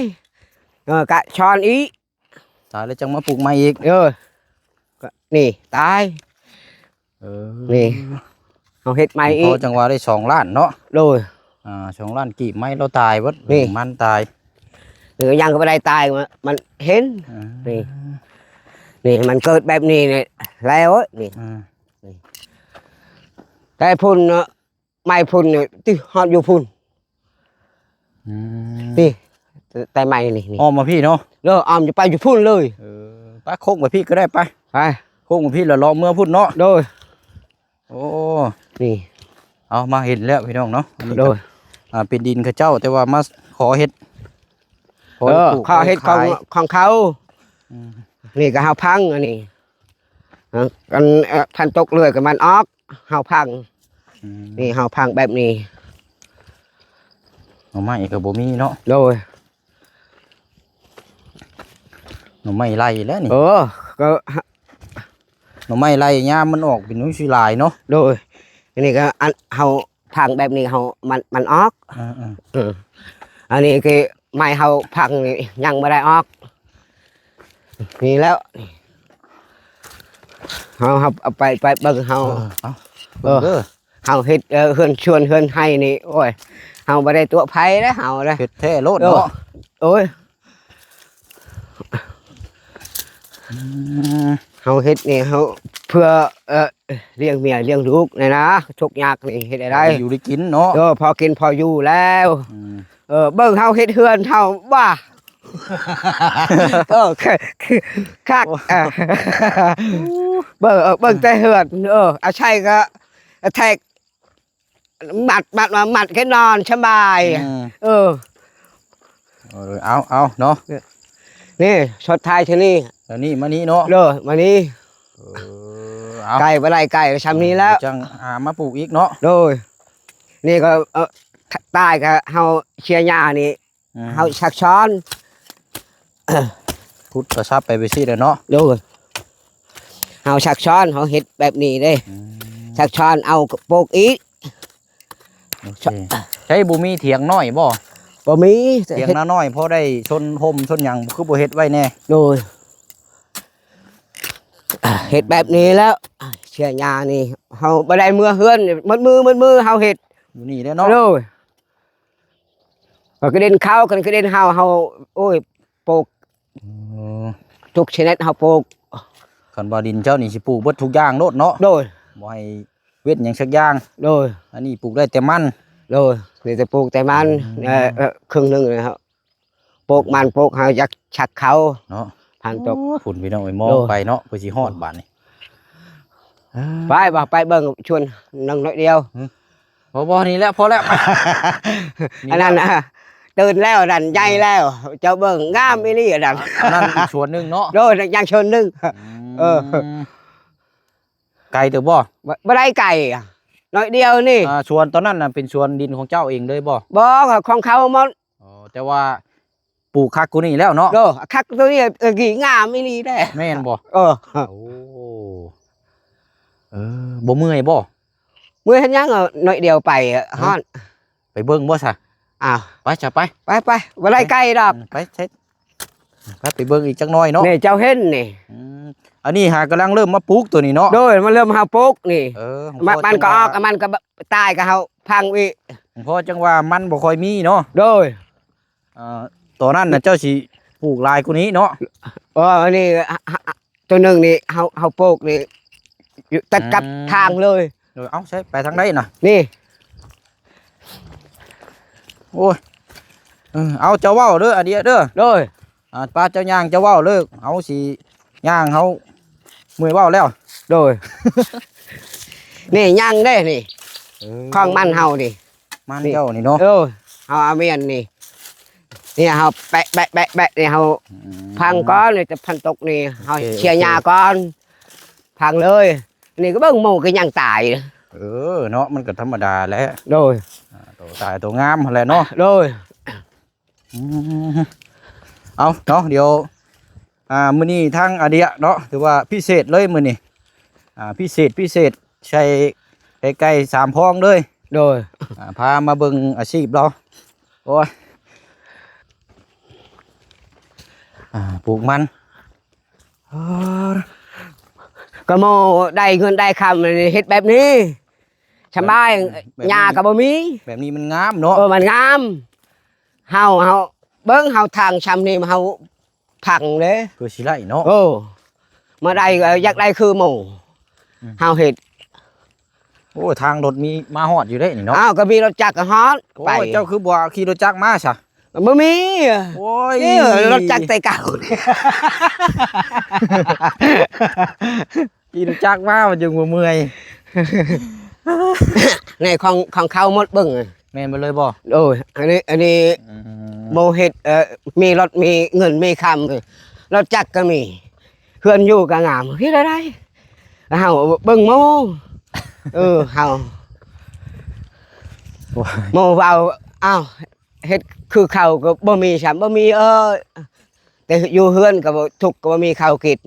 ເອີ ກະຊອນອີກ ຕາຍແລ້ວຈັ່ງມາປູກໃໝ່ອີກ. ເອີ ກະນີ້ຕາຍ. ເອີ ນີ້ເຮົາເຮັດໃໝ່ອີກ ພໍຈັ່ງວ່າໄດ້ສອງລ້ານເນາະ. ໂດຍ ອ່າ ສອງລ້ານກີບ ໄມ້ລາວຕາຍເບິດ ນີ້ ມັນຕາຍ. ນີ້ກໍຍັງກໍບໍ່ໄດ້ຕາຍ ມັນ ມັນເຫັນ. ອ່າ ນີ້ ນີ້ມັນເກີດແບບນີ້ນີ້ແລ້ວນີ້. ອ່າ ນີ້ ແຕ່ພຸ້ນເນາະ ໄມ້ພຸ້ນນີ້ ຕິ ຮອດຢູ່ພຸ້ນ. ອືມ ນີ້ ແຕ່ໄມ້ນີ້ ນີ້ ອ້ອມມາພີ້ເນາະ. ເດີ ອ້ອມຈະໄປຢູ່ພຸ້ນເລີຍ. ເອີ ໄປໂຄ້ງໄປພີ້ກໍໄດ້ ໄປ ໄປໂຄ້ງໄປພີ້ ແລ້ວເລາະເມືອພຸ້ນເນາະ. ໂດຍ ໂອ້ ນີ້ ເອົາ ມາເຫັນແລ້ວພີ່ນ້ອງເນາະ. ອັນນີ້ ໂດຍ ກໍ ອ່າ ເປັນດິນເຂົາເຈົ້າ ແຕ່ວ່າມາຂໍເຮັດ ຂໍ ເອີ ເຮັດປູກ ຂໍເຮັດຂອງ ຂອງເຂົາ. ອືມ ນີ້ກໍເຮົາພັງອັນນີ້ ເອີ ອັນ ເອີ ພັນຕົກເລື້ອຍກໍມັນອອກ ເຮົາພັງ. ອືມ ນີ້ເຮົາພັງແບບນີ້ ໜໍ່ໄມ້ກໍບໍ່ມີເນາະ. ໂດຍ ໜໍ່ໄມ້ໄລ່ແລ້ວນີ້. ເອີ ກໍ ໜໍ່ໄມ້ໄລ່ຍາມມັນອອກເປັນໜໍ່ຊິຫຼາຍເນາະ. ໂດຍ ອັນນີ້ກໍອັນເຮົາພັງແບບນີ້ເຮົາ ມັນ ມັນອອກ. ເອີ ເອີ ເອີ ອັນນີ້ຄືໄມ້ເຮົາພັງນີ້ຍັງບໍ່ໄດ້ອອກ. ນີ້ແລ້ວ ເຮົາ ເຮົາເອົາໄປ ໄປເບິ່ງເຮົາ. ເອີ ເອົາ ເອີ ເບິ່ງເດີ ເຮົາເຮັດ ເອີ ເຮືອນຊວນເຮືອນໄຮ່ນີ້ ໂອ້ຍ ເຮົາບໍ່ໄດ້ຕົວະໃຜເດ້ ເຮົາເດ້ ເຮັດແທ້ໂລດເນາະ. ໂອ້ຍ ອືມ ເຮົາເຮັດນີ້ ເຮົາເພື່ອ ເອີ ລ້ຽງເມຍລ້ຽງລູກນີ້ນະ ທຸກຍາກນີ້ເຮັດໄດ້ ຢູ່ໄດ້ກິນເນາະ. ເອີ ພໍກິນພໍຢູ່ແລ້ວ. ອືມ ເອີ ເບິ່ງເຮົາເຮັດເຮືອນເຮົາ ບ້າ ເອີ ຄັກ ເອີ ເບິ່ງ ເອີ ເບິ່ງແຕ່ເຮືອນ ເອີ ອາໄສກໍແທກ ມັດ ມັດ ມັດ ມັດແຄ່ນອນສະບາຍ. ອືມ ເອີ ເອີ ເອົາ ເອົາເນາະ ນີ້ ຊົດທ້າຍເທື່ອນີ້ ອັນນີ້ມານີ້ເນາະ ເດີ ມານີ້ ເອີ ເອົາ ໄກ່ບໍ່ໄດ້ ໄກ່ຊ່ຳນີ້ແລ້ວ ຈັ່ງຫາມາປູກອີກເນາະ ໂດຍ ນີ້ກໍ ເອີ ຕາຍກໍເຮົາເສຍຫຍ້ານີ້ ອືມ ເຮົາຊັກຊ້ອນ ຂຸດກະຊັບໄປແບບຊີ້ແຫຼະເນາະ ໂດຍ ເຮົາຊັກຊ້ອນ ເຮົາເຮັດແບບນີ້ເດ້ ອືມ ຊັກຊ້ອນເອົາໂປກອີກ ໂອເຄ ໃຊ້ບໍ່ມີຖຽງນ້ອຍບໍ່? ບໍ່ມີ ຖຽງນານ້ອຍພໍໄດ້ຊົນຮົ່ມຊົນຫຍັງ ຄືບໍ່ເຮັດໄວ້ແດ່? ໂດຍ ເຮັດແບບນີ້ແລ້ວ ເສຍຫຍ້ານີ້ ເຮົາບໍ່ໄດ້ເມືອເຮືອນ ໝົດມື້ໝົດມື້ເຮົາເຮັດ ຢູ່ນີ້ແຫຼະເນາະ ໂດຍ ກະເດັນເຂົາ ຄັນກະເດັນເຮົາ ເຮົາ ໂອ້ຍ ໂປກ ເອີ ທຸກຊະນິດເຮົາໂປກ ຄັນວ່າດິນເຈົ້ານີ້ຊິປູກເບິດທຸກຢ່າງໂລດເນາະ ໂດຍ ບໍ່ໃຫ້ເວັ້ນຫຍັງສັກຢ່າງ ໂດຍ ອັນນີ້ປູກໄດ້ແຕ່ມັນ ໂດຍ ມີແຕ່ປູກແຕ່ມັນ ອືມ ເອີ ເອີ ເຄິ່ງໜຶ່ງນະ ໂປກມັນ ໂປກເຮົາຢາກຊັກເຂົາເນາະ ພັນຕົກ ໂອ້ ພຸ້ນພີ່ນ້ອງເອີຍ ມອງ ໂດຍ ໄປເນາະ ເພື່ອຊິຮອດບາດນີ້ ໄປ ບໍ່ ໄປເບິ່ງຊວນໜຶ່ງໜ້ອຍດຽວ ບໍ່ ບໍ່ ນີ້ແຫຼະ ພໍແລ້ວ ອັນນັ້ນນະ ຕື່ນແລ້ວ ອັນນັ້ນໃຫຍ່ແລ້ວ ເຈົ້າເບິ່ງງາມອີ່ຫຼີ ອັນນັ້ນ ອັນນັ້ນອີກສວນໜຶ່ງເນາະ ໂດຍ ຍັງສວນໜຶ່ງ ອືມ ເອີ ໄກເຕີບບໍ່? ບໍ່ ບໍ່ໄດ້ໄກ ໜ້ອຍດຽວນີ້ ອ່າ ສວນຕອນນັ້ນນະ ເປັນສວນດິນຂອງເຈົ້າເອງເລີຍບໍ່? ບໍ່ ຂອງເຂົາໝົດ ອໍ ແຕ່ວ່າປູກຄັກກວ່ານີ້ແລ້ວເນາະ ໂດ ຄັກກວ່ານີ້ ເອີ ງາມອີ່ຫຼີແດ່ ແມ່ນບໍ່? ເອີ ໂອ້ ເອີ ບໍ່ເມື່ອຍບໍ່? ເມື່ອຍເຮັດຫຍັງ ໜ້ອຍດຽວໄປ ເອີ ຮອດ ໄປເບິ່ງບໍ່ຊະ? ອ້າວ ໄປຊະ ໄປ ໄປ ໄປ ບໍ່ໄດ້ໄກດອກ ອືມ ໄປເຊັດ ໄປ ໄປເບິ່ງອີກຈັກໜ້ອຍເນາະ ນີ້ເຈົ້າເຫັນນີ້ ອືມ ອັນນີ້ຫາກຳລັງເລີ່ມມາປູກໂຕນີ້ເນາະ ໂດຍ ມາເລີ່ມຫາປູກນີ້ ເອີ ມັນກໍອອກ ມັນກໍຕາຍ ກໍເຮົາພັງອີກ ພໍຈັ່ງວ່າມັນບໍ່ຄ່ອຍມີເນາະ ໂດຍ ອ່າ ຕອນນັ້ນນະເຈົ້າຊິປູກຫຼາຍກວ່ານີ້ເນາະ ເອີ ອັນນີ້ ໂຕໜຶ່ງນີ້ເຮົາ ເຮົາໂປກນີ້ ຢູ່ຕິດກັບ ອືມ ທາງເລີຍ ໂດຍ ເອົ້າ ໃຊ້ໄປທາງໃດນະ? ນີ້ ໂອ້ຍ ເອີ ເອົາ ເຈົ້າເວົ້າເດີ ອາເດຍເດີ ໂດຍ ອ່າ ປ້າເຈົ້າຍ່າງ ເຈົ້າເວົ້າເລີຍ ເຮົາຊິຍ່າງ ເຮົາເມື່ອຍເວົ້າແລ້ວ ໂດຍ ນີ້ຍັງເດ້ນີ້ ເອີ ຂອງມັນເຮົານີ້ ມັນເຈົ້ານີ້ເນາະ ເອີ ເຮົາເອົາມຽນນີ້ ນີ້ເຮົາແປະ ແປະ ແປະ ແປະ ນີ້ເຮົາ ອືມ ພັງກ່ອນ ນີ້ຈະພັນຕົກນີ້ ເຮົາ ໂອເຄ ເສຍຫຍ້າ ໂອເຄ ກ່ອນ ພັງເລີຍ ນີ້ກໍເບິ່ງໝູກໍຍັງຕາຍ ເອີ ເນາະ ມັນກໍທຳມະດາແຫຼະ ໂດຍ ອ່າ ໂຕຕາຍໂຕງາມຫັ້ນແຫຼະເນາະ ໂດຍ ອືມ ເອົາເນາະ ດຽວ ອ່າ ມື້ນີ້ທາງອາເດຍເນາະ ຖືວ່າພິເສດເລີຍມື້ນີ້ ອ່າ ພິເສດ ພິເສດ ໃສ່ໄກ່ສາມພອງເລີຍ ໂດຍ ອ່າ ພາມາເບິ່ງອາຊີບລາວ ໂອ້ຍ ອ່າ ປູກມັນ ເອີ ກໍໝູ່ໄດ້ເງິນໄດ້ຄຳ ເຮັດແບບນີ້ສະບາຍ ແບບນີ້ ຫຍ້າກໍບໍ່ມີ ແບບນີ້ມັນງາມເນາະ ເອີ ມັນງາມ ເຮົາ ເຮົາເບິ່ງ ເຮົາທາງຊ່ຳນີ້ ເຮົາພັງເດ້ ຄືຊິໄດ້ເນາະ ເອີ ມາໄດ້ກໍຢາກໄດ້ຄືໝູ່ ອືມ ເຮົາເຮັດ ໂອ້ ທາງລົດມີມາຮອດຢູ່ເດ້ນີ້ເນາະ ອ້າວ ກໍມີລົດຈັກກໍຮອດ ໂອ້ ໄປ ເຈົ້າຄືບໍ່ຂີ່ລົດຈັກມາຊະ? ບໍ່ມີ ໂອ້ຍ ນີ້ລົດຈັກແຕ່ເກົ່າ ຂີ່ລົດຈັກມາມັນຈຶ່ງບໍ່ເມື່ອຍ ນີ້ຂອງ ຂອງເຂົາໝົດເບິ່ງ ແມ່ນເບິດເລີຍບໍ່? ໂດຍ ອັນນີ້ ອັນນີ້ ອືມ ບໍ່ເຮັດ ເອີ ມີລົດມີເງິນມີຄຳ ລົດຈັກກໍມີ ເຮືອນຢູ່ກໍງາມ ເຮັດໄດ້ ເຮົາເບິ່ງໝູ່ ເອີ ເຮົາ ໂອ້ຍ ໝູ່ເວົ້າ ອ້າວ ເຮັດຄືເຂົາກໍບໍ່ມີຊ້ຳ ບໍ່ມີ ເອີ ແຕ່ຢູ່ເຮືອນກໍບໍ່ ທຸກກໍບໍ່ມີເຂົ້າກິນ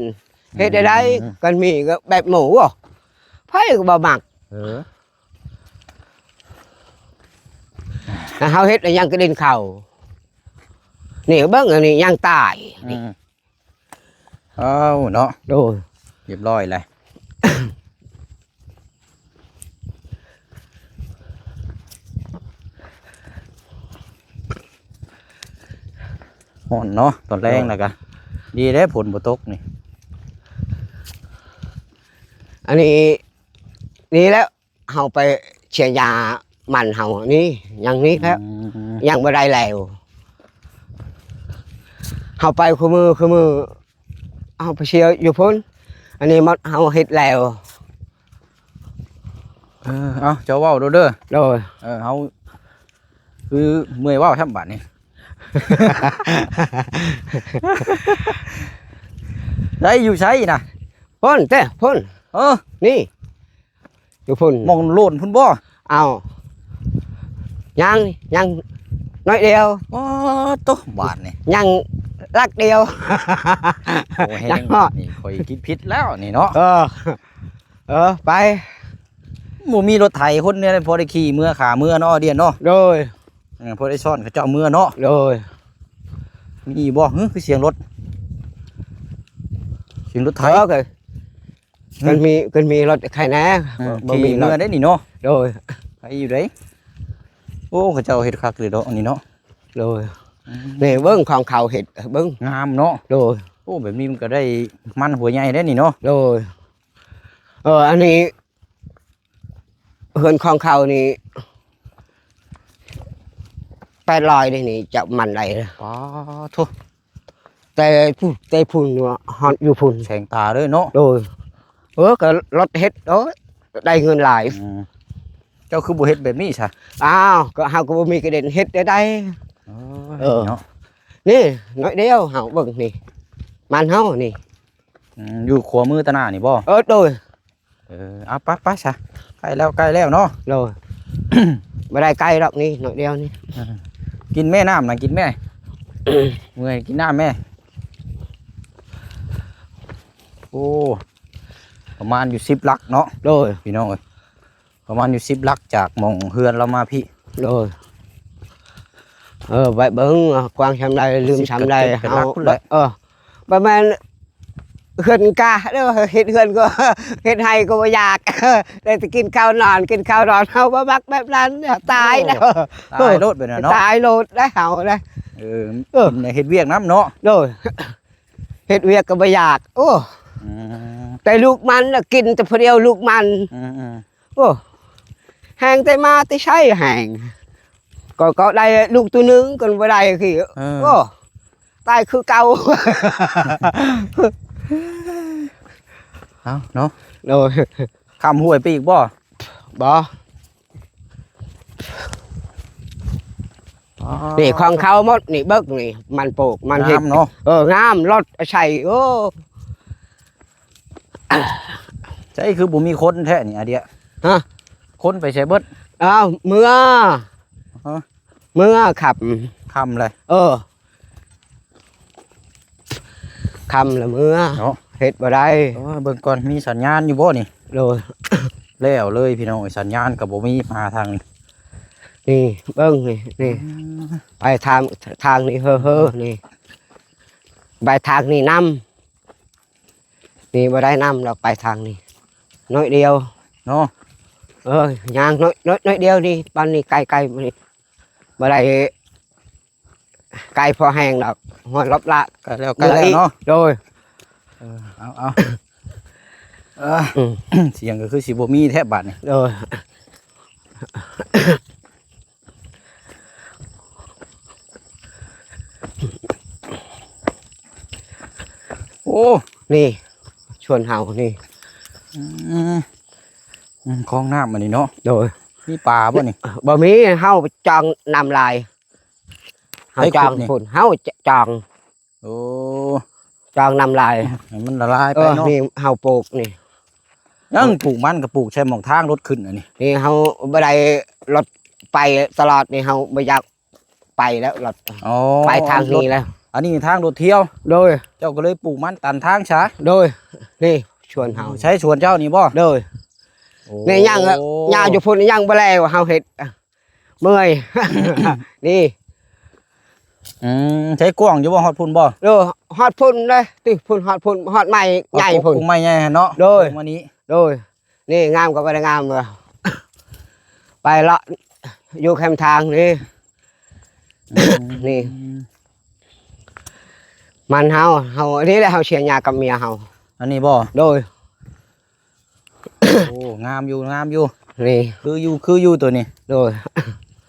ເຮັດໄດ້ໃດ ອືມ ຄັນມີກໍແບບໝູ່ ໃຜກໍບໍ່ມັກ ເອີ ແລ້ວເຮົາເຮັດແລ້ວຍັງກະດິນເຂົ້າ ນີ້ເບິ່ງອັນນີ້ຍັງຕາຍ ອືມ ອ້າວເນາະ ໂດຍ ຮຽບຮ້ອຍແລ້ວ ຮ້ອນເນາະ ຕອນແລງ ໂດຍ ແລ້ວກະ ດີແລ້ວຝົນບໍ່ຕົກນີ້ ອັນນີ້ ນີ້ແຫຼະ ເຮົາໄປເສຍຫຍ້າມັນເຮົານີ້ ຍັງນີ້ແລ້ວ ອືມ ຍັງບໍ່ໄດ້ແລ້ວ ເຮົາໄປຄູ່ມື້ ຄູ່ມື້ ເຮົາໄປເສຍຢູ່ພຸ້ນ ອັນນີ້ໝົດເຮົາເຮັດແລ້ວ ເອີ ເອົາ ເຈົ້າເວົ້າໂລດເດີ ໂດຍ ເອີ ເຮົາ ຄືເມື່ອຍເວົ້າຊ້ຳບາດນີ້ ໄດ້ຢູ່ໃສນະ? ພຸ້ນເດ້ ພຸ້ນ. ເອີ ນີ້ ຢູ່ພຸ້ນ ໝ່ອງໂລ້ນພຸ້ນບໍ່? ເອົ້າ ຍັງ ຍັງໜ້ອຍດຽວ. ໂອ້ໂຕ ບາດນີ້ ຍັງຫຼັກດຽວ. ໂອ້ ແຮງ ຍັງຮອດ ນີ້ຂ້ອຍຄິດຜິດແລ້ວນີ້ເນາະ. ເອີ ເອີ ໄປ ບໍ່ມີລົດໄຖຄົນນີ້ ພໍໄດ້ຂີ່ເມືອຂາເມືອເນາະ ດຽນເນາະ. ໂດຍ ເອີ ພໍໄດ້ຊ້ອນເຂົາເຈົ້າເມືອເນາະ. ໂດຍ ມີບໍ່? ຫຶ ຄືສຽງລົດ ສຽງລົດໄຖ. ເອີ ກໍ ອືມ ມັນມີ ມັນມີລົດໄຖແດ່. ອືມ ບໍ່ມີ ຂີ່ເມືອໄດ້ນີ້ເນາະ. ໂດຍ ໄປຢູ່ໃດ. ໂອ້ ເຂົາເຈົ້າເຮັດຄັກເລີຍເນາະ ອັນນີ້ເນາະ. ໂດຍ ອືມ ນີ້ເບິ່ງຂອງເຂົາເຮັດ ເບິ່ງ ງາມເນາະ. ໂດຍ ໂອ້ ແບບນີ້ມັນກໍໄດ້ມັນຫົວໃຫຍ່ໄດ້ນີ້ເນາະ. ໂດຍ ເອີ ອັນນີ້ ເຮືອນຂອງເຂົານີ້ ແປດຮ້ອຍເດ້ນີ້ ຈະມັນໄດ້. ປາໂທ້ ແຕ່ພຸ້ນ ແຕ່ພຸ້ນວ່າຮອດຢູ່ພຸ້ນ ແສງຕາເລີຍເນາະ. ໂດຍ ເອີ ກໍລົດເຮັດ ໂອ້ຍ ໄດ້ເງິນຫຼາຍ. ອືມ ເຈົ້າຄືບໍ່ເຮັດແບບນີ້ຊະ? ອ້າວ ກໍເຮົາກໍບໍ່ມີກະເດັນເຮັດໄດ້ໃດ. ໂອ້ຍ ເອີ ເນາະ ນີ້ໜ້ອຍດຽວ ເຮົາເບິ່ງນີ້ ມັນເຮົານີ້. ອືມ ຢູ່ຂວາມືຕາໜ້ານີ້ບໍ່? ເອີ ໂດຍ. ເອີ ເອົາ ໄປ ໄປຊະ ໃກ້ແລ້ວ ໃກ້ແລ້ວເນາະ. ໂດຍ ບໍ່ໄດ້ໃກ້ດອກນີ້ ໜ້ອຍດຽວນີ້. ເອີ ກິນແມ່ນ້ຳນະ ກິນແມ່ ເມື່ອຍກິນນ້ຳແມ່. ໂອ້ ປະມານຢູ່ສິບຫຼັກເນາະ. ໂດຍ ພີ່ນ້ອງເອີຍ ປະມານຢູ່ສິບຫຼັກຈາກໝ່ອງເຮືອນລາວມາພີ້. ໂດຍ ເອີ ໄປເບິ່ງ ກວ້າງຊ່ຳໃດ ລືມຊ່ຳໃດ ເຮົາ ເອີ ປະມານ ເຮືອນກະເດີ ເຮັດເຮືອນກໍເຮັດໄຮ່ກໍບໍ່ຢາກ ໄດ້ແຕ່ກິນເຂົ້ານອນ ກິນເຂົ້ານອນ ເຮົາບໍ່ມັກແບບນັ້ນ ຕາຍແລ້ວ. ໂອ້ ຕາຍໂລດແບບນັ້ນເນາະ ຕາຍໂລດໄດ໋ເຮົາໄດ໋. ເອີ ເອີ ເຮັດວຽກນຳເນາະ. ໂດຍ ເຮັດວຽກກໍບໍ່ຢາກ. ໂອ້ ອືມ ແຕ່ລູກມັນນະ ກິນແຕ່ຜູ້ດຽວລູກມັນ. ອືມໆ ໂອ້ ແຮງແຕ່ມາແຕ່ໃສແຮງ ກໍ ກໍໄດ້ລູກໂຕໜຶ່ງກໍບໍ່ໄດ້ຄື. ເອີ ໂອ້ ຕາຍຄືເກົ່າ. ເອົາເນາະ. ໂດຍ ຂ້າມຫ້ວຍໄປອີກບໍ່? ບໍ່. ອໍ ນີ້ຂອງເຂົາໝົດນີ້ ເບິ່ງນີ້ ມັນປູກ ມັນເຮັດ ງາມເນາະ. ເອີ ງາມ ລົດໃສ່. ໂອ້ ໃສຄືບໍ່ມີຄົນແທ້ນີ້ ອາເດຍ? ຮະ? ຄົນໄປໃສເບິດ? ອ້າວ ເມືອ. ຮະ? ເມືອຄ່ຳ ຄ່ຳແລ້ວ. ເອີ ຄ່ຳແລ້ວເມືອເນາະ ເຮັດບໍ່ໄດ້. ເອີ ເບິ່ງກ່ອນ ມີສັນຍານຢູ່ບໍ່ນີ້? ໂດຍ ແລ້ວເລີຍພີ່ນ້ອງເອີຍ ສັນຍານກໍບໍ່ມີ ມາທາງນີ້ ນີ້ເບິ່ງນີ້ ນີ້ ອືມ ໄປທາງ ທາງນີ້ເຮີໆ ນີ້ ໄປທາງນີ້ນຳ. ນີ້ບໍ່ໄດ້ນຳດອກ ໄປທາງນີ້ໜ້ອຍດຽວເນາະ. ເອີ ຍ່າງໜ້ອຍ ໜ້ອຍ ໜ້ອຍດຽວນີ້ ປານນີ້ໃກ້ໆ ນີ້ ບໍ່ໄດ້ໄກພໍແຮງດອກ ຮອດລອບລະ ໃກ້ແລ້ວ ໃກ້ແລ້ວເນາະ. ໂດຍ ເອີ ເອົາ ເອົາ ເອີ ອືມ ສຽງກໍຄືຊິບໍ່ມີແທ້ບາດນີ້. ໂດຍ ໂອ້ ນີ້ ສວນເຮົານີ້ ອືມ ອືມ ຄອງນ້ຳອັນນີ້ເນາະ. ໂດຍ ມີປາບໍ່ນີ້? ບໍ່ມີ ເຮົາຈອງນ້ຳຫຼາຍ ເຮົາຈອງພຸ້ນ ເຮົາຈອງ. ໂອ້ ຈອງນ້ຳຫຼາຍ ໃຫ້ມັນລະລາຍໄປເນາະ. ເອີ ນີ້ເຮົາປູກນີ້ ຍັງປູກມັນກໍປູກໃສ່ໝ່ອງທາງລົດຂຶ້ນອັນນີ້. ນີ້ເຮົາບໍ່ໄດ້ລົດໄປຕະຫຼອດນີ້ ເຮົາບໍ່ຢາກໄປແລ້ວ ລົດ ອໍ ໄປທາງນີ້ແລ້ວ ອັນນີ້ທາງລົດທ່ຽວ. ໂດຍ ເຈົ້າກໍເລີຍປູກມັນຕັນທາງຊະ. ໂດຍ ນີ້ສວນເຮົາ ໃຊ້ສວນເຈົ້ານີ້ບໍ່? ໂດຍ ໂອ້ ນີ້ຍັງ ຍາວຢູ່ພຸ້ນຍັງບໍ່ແລ້ວ ເຮົາເຮັດ ເມື່ອຍ ນີ້ ອືມ ໃຊ້ກວ້າງຢູ່ບໍ່? ຮອດພຸ້ນບໍ່? ເອີ ຮອດພຸ້ນເດ້ ຕິ ພຸ້ນ ຮອດພຸ້ນ ຮອດໄມ້ໃຫຍ່ພຸ້ນ ກົກໄມ້ໃຫຍ່ຫັ້ນເນາະ. ໂດຍ ກົກມານີ້ ໂດຍ ນີ້ງາມກໍບໍ່ໄດ້ງາມເລີຍ ໄປເລາະຢູ່ແຄມທາງນີ້. ອືມ ນີ້ ມັນເຮົາ ເຮົາ ອັນນີ້ແຫຼະ ເຮົາເສຍຫຍ້າກັບເມຍເຮົາ ອັນນີ້ບໍ່? ໂດຍ ໂອ້ ງາມຢູ່ ງາມຢູ່ ນີ້ ຄືຢູ່ ຄືຢູ່ໂຕນີ້. ໂດຍ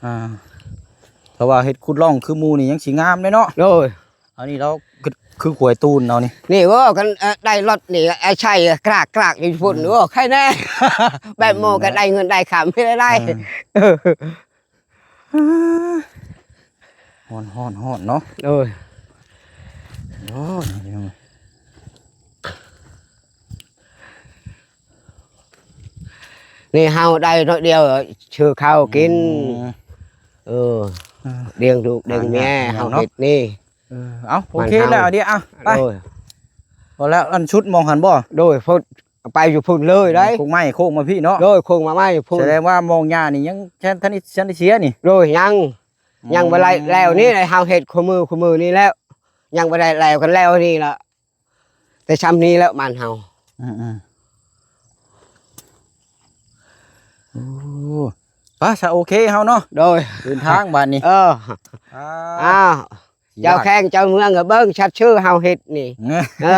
ອ່າ ຖ້າວ່າເຮັດຂຸດລ່ອງຄືໝູ່ນີ້ຍັງຊິງາມເດ້ເນາະ. ໂດຍ ອັນນີ້ລາວຄື ຄືຂວາຍຕູນເຮົານີ້ ນີ້. ໂອ້ ຄັນ ເອີ ໄດ້ລົດນີ້ ໄອ້ໄຊກຣາກໆຢູ່ພຸ້ນ. ອືມ ໂອ້ ໃຄແນ່ ແບບໝູ່ກໍໄດ້ເງິນໄດ້ຄຳ ເຮັດໄດ້. ເອີ ເອີ ອ່າ ຮ້ອນ ຮ້ອນ ຮ້ອນເນາະ. ໂອ້ຍ ໂອ້ຍ ພີ່ນ້ອງ ນີ້ເຮົາໄດ້ໜ້ອຍດຽວ ຊື້ເຂົ້າກິນ. ອືມ ເອີ ເອີ ລ້ຽງລູກລ້ຽງເມຍ ລ້ຽງຍາກ ເຮົາເນາະ ເຮັດນີ້. ເອີ ເອົາ ໂອເຄແລ້ວ ເອົາ ເອົາ ໄປ ໂດຍ ພໍແລ້ວ. ອັນຊຸດໝ່ອງຫັ້ນບໍ່? ໂດຍ ພຸ້ນ ໄປຢູ່ພຸ້ນເລີຍໄດ໋. ໂຄກໄມ້ໂຄກມາພີ້ເນາະ. ໂດຍ ໂຄກມາໄມ້ພຸ້ນ. ສະແດງວ່າໝ່ອງຫຍ້ານີ້ຍັງແຕ່ ທັນ ທັນໄດ້ເສຍນີ້? ໂດຍ ຍັງ ອືມ ຍັງບໍ່ໄດ້ແລ້ວນີ້ ເຮົາເຮັດຄູ່ມື້ຄູ່ມື້ນີ້ແລ້ວ ຍັງບໍ່ໄດ້ແລ້ວ ຄັນແລ້ວນີ້ລະ ແຕ່ຊ່ຳນີ້ແລ້ວບ້ານເຮົາ. ອືມໆ ໂອ້ ໄປຊະ ໂອເຄເຮົາເນາະ. ໂດຍ ເດີນທາງບາດນີ້. ເອີ ອ່າ ອ້າວ ເຈົ້າແຂວງເຈົ້າເມືອງກໍເບິ່ງຊັດຊື່ເຮົາເຮັດນີ້. ເອີ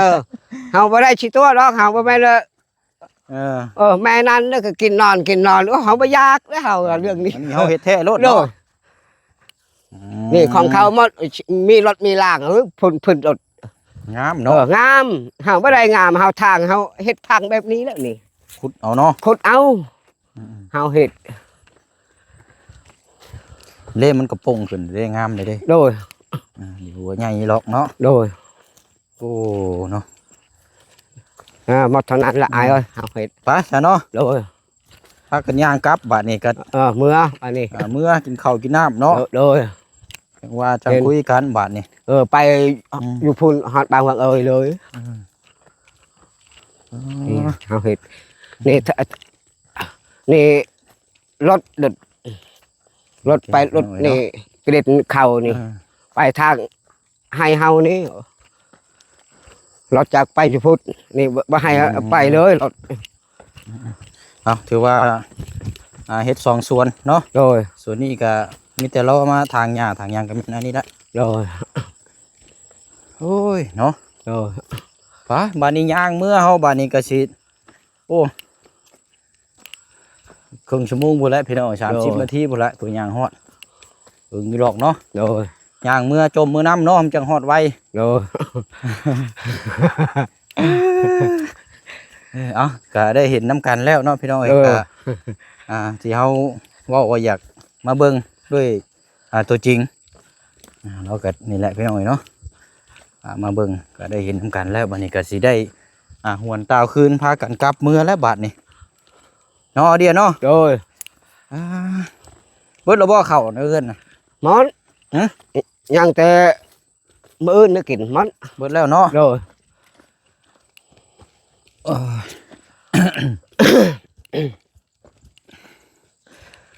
ເຮົາບໍ່ໄດ້ຊິຕົວະດອກ ເຮົາບໍ່ແມ່ນວ່າ ເອີ ເອີ ແມ່ນັ້ນກໍກິນນອນ ກິນນອນ. ໂອ້ ເຮົາບໍ່ຢາກເດ້ ເຮົາເລື່ອງນີ້ ອັນນີ້ເຮົາເຮັດແທ້ໂລດເນາະ. ໂດຍ ອືມ ນີ້ຂອງເຂົາໝົດ ມີລົດມີລາງ. ເອີ ເພິ່ນ ເພິ່ນລົດງາມເນາະ. ເອີ ງາມ ເຮົາບໍ່ໄດ້ງາມ ເຮົາທາງ ເຮົາເຮັດທາງແບບນີ້ແລ້ວນີ້ ຂຸດເອົາເນາະ ຂຸດເອົາ. ອືມໆ ເຮົາເຮັດເດ້ ມັນກະປົງຂຶ້ນເດ້ ງາມເດ້. ໂດຍ ອ່າ ຢູ່ໃຫຍ່ລັອກເນາະ. ໂດຍ ໂອ້ ເນາະ ອ່າ ໝົດເທົ່ານັ້ນລະ ອືມ ອ້າຍເອີຍ ເຮົາເຮັດ. ໄປຊະເນາະ. ໂດຍ ພາກັນຍ່າງກັບບາດນີ້ກໍ ເອີ ເມືອ ອັນນີ້ ອ່າ ເມືອກິນເຂົ້າກິນນ້ຳເນາະ. ໂດຍ ຈັ່ງວ່າຈັ່ງຄຸຍກັນບາດນີ້. ເອີ ໄປ ອືມ ຢູ່ພຸ້ນ ຮອດບາງຫວງເອີຍເລີຍ. ອືມ ນີ້ ອໍ ເຮົາເຮັດ ນີ້ ນີ້ລົດ ລົດໄປ ລົດນີ້ ເກລັດເຂົ້ານີ້ ເອີ ໄປທາງໄຮ່ເຮົານີ້ ລົດຈັກໄປຢູ່ພຸ້ນນີ້ ບໍ່ ບໍ່ໃຫ້ ອືມ ໄປເລີຍລົດ. ເອົາ ຖືວ່າ ອ່າ ເຮັດສອງສວນເນາະ. ໂດຍ ສວນນີ້ກະມີແຕ່ເລາະມາຖາງຫຍ້າຖາງຫຍັງກໍແມ່ນອັນນີ້ລະ. ໂດຍ ໂອ້ຍ ເນາະ. ໂດຍ ໄປ ບາດນີ້ຍ່າງເມືອເຮົາ ບາດນີ້ກະຊິ ໂອ້ ເຄິ່ງຊົ່ວໂມງພຸ້ນແຫຼະພີ່ນ້ອງ ສາມສິບນາທີພຸ້ນແຫຼະ ໂຕຍ່າງຮອດ. ເອີ ຢູ່ດອກເນາະ. ໂດຍ ຍ່າງເມືອ ຈົ່ມເມືອນຳເນາະ ມັນຈັ່ງຮອດໄວ. ໂດຍ ເອີ ເອົາ ກະໄດ້ເຫັນນຳກັນແລ້ວເນາະພີ່ນ້ອງເອີຍ. ໂດຍ ກະ ອ່າ ທີ່ເຮົາເວົ້າວ່າຢາກມາເບິ່ງດ້ວຍ ອ່າ ຕົວຈິງ ອ່າ ເຮົາກໍນີ້ແຫຼະພີ່ນ້ອງເອີຍເນາະ ອ່າ ມາເບິ່ງກໍໄດ້ເຫັນນຳກັນແລ້ວ. ບັດນີ້ກໍຊິໄດ້ ອ່າ ຫວນຕ່າວຄືນ ພາກັນກັບເມືອແລ້ວບັດນີ້ເນາະ ອາເດຍເນາະ. ໂດຍ ອ່າ ເບິດແລ້ວບໍ່ເຂົ້າໃນເຮືອນນະ? ໝົດ. ຫຶ? ຍັງແຕ່ມື້ອື່ນໄດ້ກິນໝົດ. ເບິດແລ້ວເນາະ. ໂດຍ ເອີ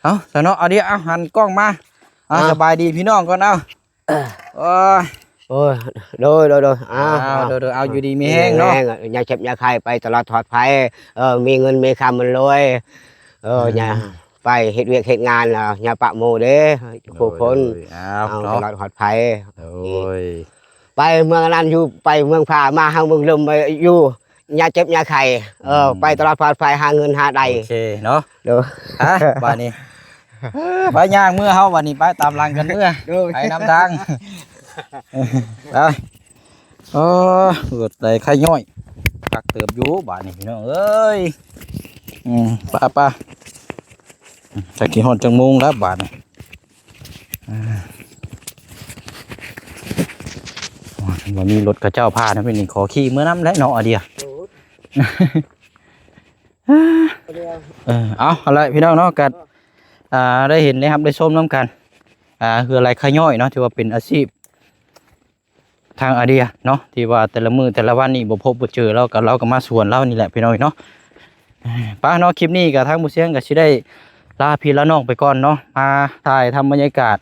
ເອົາ ຊະເນາະ ອາເດຍ ເອົາ ຫັນກ້ອງມາ ເອົາ ອ່າ ສະບາຍດີພີ່ນ້ອງກ່ອນ ເອົາ. ໂອ້ຍ ໂອ້ຍ ໂດຍ ໂດຍ ໂດຍ ອ່າ ອ່າ ໂດຍ ໂດຍ ເອົາ ຢູ່ດີມີແຮງເນາະ ຢູ່ດີມີແຮງ ຢ່າເຈັບຢ່າໄຂ້ ໄປຕະຫຼອດປອດໄພ ເອີ ມີເງິນມີຄຳມັນລວຍ ເອີ ອືມ ຢ່າໄປເຮັດວຽກເຮັດງານ ແລ້ວຢ່າປະໝູ່ເດ້ ໂດຍ ທຸກຄົນ ໂດຍ ເອົາ ເອົາ ເນາະ ຕະຫຼອດປອດໄພ ໂດຍ ໄປເມືອງອັນນັ້ນຢູ່ ໄປເມືອງຜາ ມາເຮົາເມືອງລົມ ໄປຢູ່ ຢ່າເຈັບຢ່າໄຂ້ ເອີ ອືມ ໄປຕະຫຼອດປອດໄພ ຫາເງິນຫາໄດ້ ໂອເຄເນາະ ໂດຍ ອ່ະ ບາດນີ້ ເອີ ໄປຍ່າງເມືອເຮົາ ບາດນີ້ໄປຕາມຫຼັງກັນເມືອ ໂດຍ ໄປນຳທາງ ໄປ ໂອ້ ລົດໄຖໄຂ່ຍ້ອຍ ຄັກເຕີບຢູ່ບາດນີ້ພີ່ນ້ອງເອີຍ ອືມ ໄປ ໄປ ຈັກຊິຮອດຈັກໂມງແລ້ວບາດນີ້ ອ່າ ໂອ້ຍ ບໍ່ມີລົດເຂົາເຈົ້າຜ່ານນະ ມື້ນີ້ຂໍຂີ່ເມືອນຳແຫຼະເນາະ ອາເດຍ ໂອ້ຍ ເອີ ເອົາ ເອົາລະພີ່ນ້ອງເນາະ ກໍ ອ່າ ໄດ້ເຫັນໄດ້ຮັບໄດ້ຊົມນຳກັນ ອ່າ ເຮືອໄຮ່ໄຂ່ຍ້ອຍເນາະ ຖືວ່າເປັນອາຊີບ ທາງອາເດຍເນາະ ທີ່ວ່າແຕ່ລະມື້ແຕ່ລະວັນນີ້ບໍ່ພົບບໍ່ເຈີລາວ ກໍລາວກໍມາສວນລາວນີ້ແຫຼະພີ່ນ້ອງເນາະ. ໄປເນາະ ຄລິບນີ້ກໍທາງໝູ່ຊຽງກໍຊິໄດ້ລາພີ່ລານ້ອງໄປກ່ອນເນາະ ມາຖ່າຍທຳບັນຍາກາດ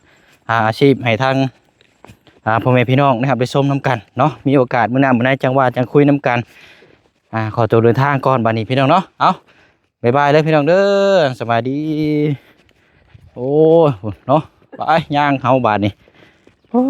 ອ່າ ອາຊີບໃຫ້ທາງ ອ່າ ພໍ່ແມ່ພີ່ນ້ອງໄດ້ຮັບໄດ້ຊົມນຳກັນເນາະ. ມີໂອກາດມື້ໜ້າມື້ໃນຈັ່ງວ່າຈັ່ງຄຸຍນຳກັນ ອ່າ ຂໍຕົວເດີນທາງກ່ອນບາດນີ້ພີ່ນ້ອງເນາະ. ເອົາ ບາຍບາຍເດີພີ່ນ້ອງເດີ ສະບາຍດີ. ໂອ້ຍ ເນາະ ໄປຍ່າງເຮົາບາດນີ້ ໂອ້